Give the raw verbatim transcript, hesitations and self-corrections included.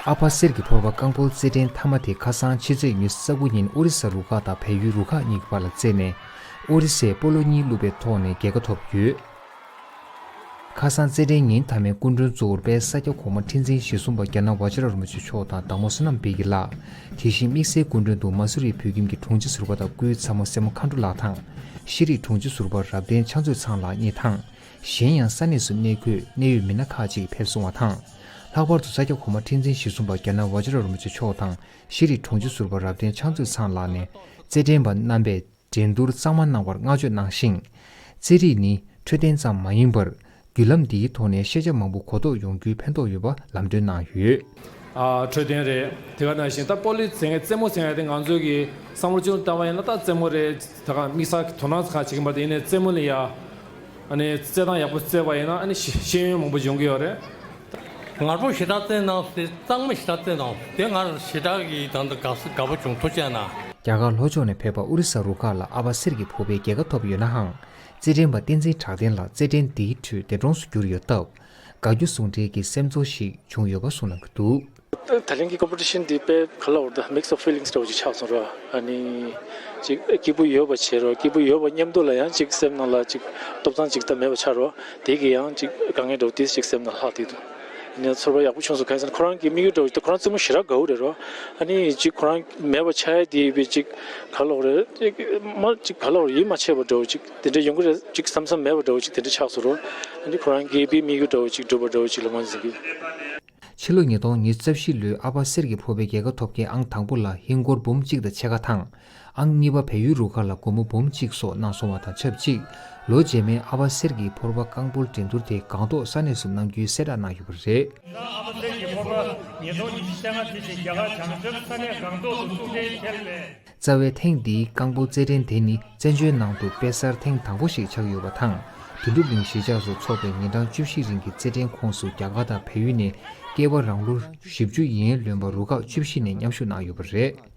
ཨ་ཕ་གསེར་གྱི་ཕོར་པ་རྐང་སྤོལ་རྩེད་འགྲན་མཐའ་མ་དེ་ཁ་སང་ཕྱི་ཚེས་ཉི་ཤུ་རྩ་དགུ་ཉིན་ཨོ་རི་ས་རུ་ཁག་དང་བལ་ཡུལ་རུ་ཁག་གཉིས་ཀྱི་བར་ལ་རྩེས་ནས། ཨོ་རི་སས་སྤོ་ལོ་གཉིས་བླུགས་པའི་ཐོག་ནས་རྒྱལ་ཁ་ཐོབ་ཡོད། ཁ་སང་རྩེད་འགྲན་ཉིན་མཐའ་མའི་སྐུ་མགྲོན་གཙོ་བོར་དཔལ་ས་སྐྱ་གོང་མ་ཁྲི་འཛིན་ཞེ་གསུམ་པ་རྒྱ་ནག་ཝ་ཅི་ར་རིན་པོ་ཆེ་མཆོག་དང་བདག་མོ་བསོད་ནམས་འཕེལ་གྱི་ལགས། དེ་བཞིན་དམིགས་བསལ་སྐུ་མགྲོན་དུ་མ་སུ་རི་བོད་ཁྱིམ་གྱི་དྲུང་ཆེ་ཟུར་པ་དང་སྐུའི་ཚ་མོ་སྲས་མོ་མཁའ་འགྲོ་ལགས་དང་། ཤེས་རིག་དྲུང་ཆེ་ཟུར་པ་རབ་བརྟན་ཕྱག་མཛོད་ཚང་ལགས་གཉིས་དང་། གཞན་ཡང་ས་གནས་སུ་གནས་འཁོད་གནད་ཡོད་མི་སྣ་ཁག་ཅིག་ཕེབས་སོང་བ་དང་། ལྷག་པར་དུ་ས་སྐྱ་གོང་མ་ཁྲི་འཛིན་ཞེ་གསུམ་པ་རྒྱ་ནག་ཝ་ཅི་ར་རིན་པོ་ཆེ་མཆོག་དང་ཤེས་རིག་དྲུང་ཆེ་ཟུར་པ་རབ་བརྟན་ཕྱག་མཛོད་ཚང་ལགས་ནས་རྩེད་འགྲན་པ་རྣམ་པས་འགྲན་བསྡུར་གཙང་མ་གནང་བར་བསྔགས་བརྗོད་གནང་ཞིང་། རྩེད་རིགས་ནི་འཕྲོད་བསྟེན་ཙམ་མ་ཡིན་པར། བརྒྱུད་ལམ་འདིའི་ཐོག་ནས་ཤེས་བྱ་མང་པོ་གོ་རྟོགས་ཡོང་རྒྱུའི་ཕན་ཐོགས་ཡོད་པ་ལམ་སྟོན་གནང་ཡོད། ཨ། འཕྲོད་བསྟེན་རེད། དེ་ག་ནང་བཞིན་ད་སྤོ་ལོ་རྩེད་མཁན་རྩེད་མོ་རྩེད་མཁན་དེ་ང་ཚོའི་གི་བསམ་བློ་ཅུང་བཏང་བ་ཡིན་ན་ད་རྩེད་མོ་རེད། ད་ག་དམིགས་བསལ་གྱི་དོ་སྣང་ཁག་བྱེད་ཀྱི་མ་རེད། ཡིན་ནའི་རྩེད་མོ་ལ་ཡ། ཨ་ནི་རྩེད་སྟངས་ཡག་པོ་རྩེད་པ་ཡིན་ན་ཨ་ནི་ཤེས་ཤེས་ཡོན་མང་པོ་ཡོང་གི་ཡོད་རེད། ངར་པོ་ཞེ་དྲག་རྩེད་གནང་སྲིད། གཙང་མ་ཞེ་དྲག་རྩེད་གནང་སྲིད། དེ་ངར་ཞེ་དྲག་གི་ད་ལྟ་དགའ་ས་དགའ་པོ་བྱུང་། ཐུགས་རྗེ་གནང་། རྒྱ་གར་ལྷོ་ཕྱོགས་ནས་ཕེབས་པ་ཨོ་རི་ས་རུ་ཁག་ལ་ཨ་ཕ་གསེར་གྱི་ཕོར་པའི་རྒྱལ་ཁ་ཐོབ་ཡོད་ནའང་། རྩེད་འགྲན་པ་བསྟན་འཛིན་གྲགས་ལྡན་ལགས་རྩེད་འགྲན་འདིའི་ཁྲོད་འདས་གྲོངས་སུ་གྱུར་ཡོད་སྟབས། དགའ་སྐྱོ་ཟུང་འབྲེལ་གྱི་སེམས་ཚོར་ཞིག་བྱུང་ཡོད་པ་གསུངས་གནང་གི་འདུག། ད་ལན་གྱི་ཀོམ་པི་ཊི་ཤན་འདི་དཔེ་ག་ལབ་དགོས་རེད། ད་mix of feelings འདྲ་བོ་ཅིག་ཆགས་སོང་ར། ཨ་ནི་ཅིག་སྐྱིད་པོ་ཡོད་པ་བྱས་རོགས། སྐྱིད་པོ་ཡོད་པ་མཉམ་དུ་ལ་ཡང་ཅིག་སེམས་ནང་ལ་ཅིག་སྟོབས་ཚང་ཅིག་ད་མེད་པ་ཆགས་རོགས། དེ་གི་ཡང་ཅིག་དཀའ་ངལ་འདྲ་བོ་དེ་ཅིག་སེམས་ནང་ལྷག་བསྡད་འདུག། ཨ་ནི་ཚོར་བ་ཡག་པོ་བྱུང་སོང་། གང་ཡིན་ཟེར་ན་ཁོ་རང་གི་དམིགས་ཡུལ་འདྲ་བོ་ཅིག་ད་ཁོ་རང་རྩེད་མོ་ཞེ་དྲག་དགའ་བོ་རེད་རོ། ཨ་ནི་ཅིག་ཁོ་རང་མེད་པ་ཆགས་ཡ་དེ་ཡོད་པའི་ཅིག་ག་ལབ་དགོས་རེད། ཅིག་མ་ཅིག་ག་ལབ་དགོས་རེད། ཡིད་མ་ཆེས་པ་འདྲ་བོ་ཅིག་དེ་འདྲ་ཡོང་གི་རེད། ཅིག་བསམ་བསམ་མེད་པ་འདྲ་བོ་ཅིག་དེ་འདྲ་ཆགས་སོང་རོ། ཨ་ནི་ཁོ་རང་གི་དམིགས་ཡུལ་འདྲ་བོ་ཅིག་འགྲུབ་པ་འདྲ་བོ་ཅིག་ལ་ངོས་འཛིན་གྱི། ཕྱི་ལོ་ཉིས་སྟོང་ཉི་ཤུ་རྩ་བཞི་ལོའི་ཨ་ཕ་གསེར་གྱི་ཕོར་པའི་རྒྱལ་ཁ་ཐོབ་མཁན་ཨང་དང་པོ་ལ་ཧིན་སྒོར་འབུམ་གཅིག་དང་ཕྱེད་ཀ་དང་། ཨང་གཉིས་པ་བལ་ཡུལ་རུ་ཁག་ལ་སྒོར་མོ་འབུམ་གཅིག་སོགས་གནང་སོང་བ་དང་ཆབས་ཅིག། ལོ་རྗེས་མའི་ཨ་ཕ་གསེར་གྱི་ཕོར་པ་རྐང་སྤོལ་འགྲན་བསྡུར་དེ་སྒང་ཏོག་ས་གནས་སུ་གནང་རྒྱུའི་གསལ་བསྒྲགས་གནང་ཡོད་པ་རེད། ཨ་ཕ་གསེར་གྱི་ཕོར་པ་ཉིས་སྟོང་ཉི་ཤུ་རྩ་ལྔ་དེ་བཞིན་རྒྱ་གར་བྱང་ཤར་ས་གནས་སྒང་ཏོག་ཏུ་ཐུགས་འགན་འཁྱེར་ནས། རྩ་བའི་ཐེངས་འདིའི་རྐང་སྤོལ་རྩེད་འགྲན་དེ་ནི་བཙན་བྱོལ་ནང་དུ་དཔེ་གསར་ཐེངས་དང་པོ་ཞིག་ཆགས་ཡོད་པ་དང་། དོན་གྲུབ་གླིང་གཞིས་ཆགས་སུ་འཚོགས་པའི་ཉིན་གྲངས་བཅུ་བཞི་རིང་གི་རྩེད་འགྲན་ཁོངས་སུ་རྒྱ་གར་དང་བལ་ཡུལ་ནས་སྐྱེས་པ་རང་ལོ་བཞི་བཅུ་ཡན་ལོན་པ་རུ་ཁག་བཅུ་བཞི་ནས་མཉམ་ཞུགས་གནང་ཡོད་པ་རེད།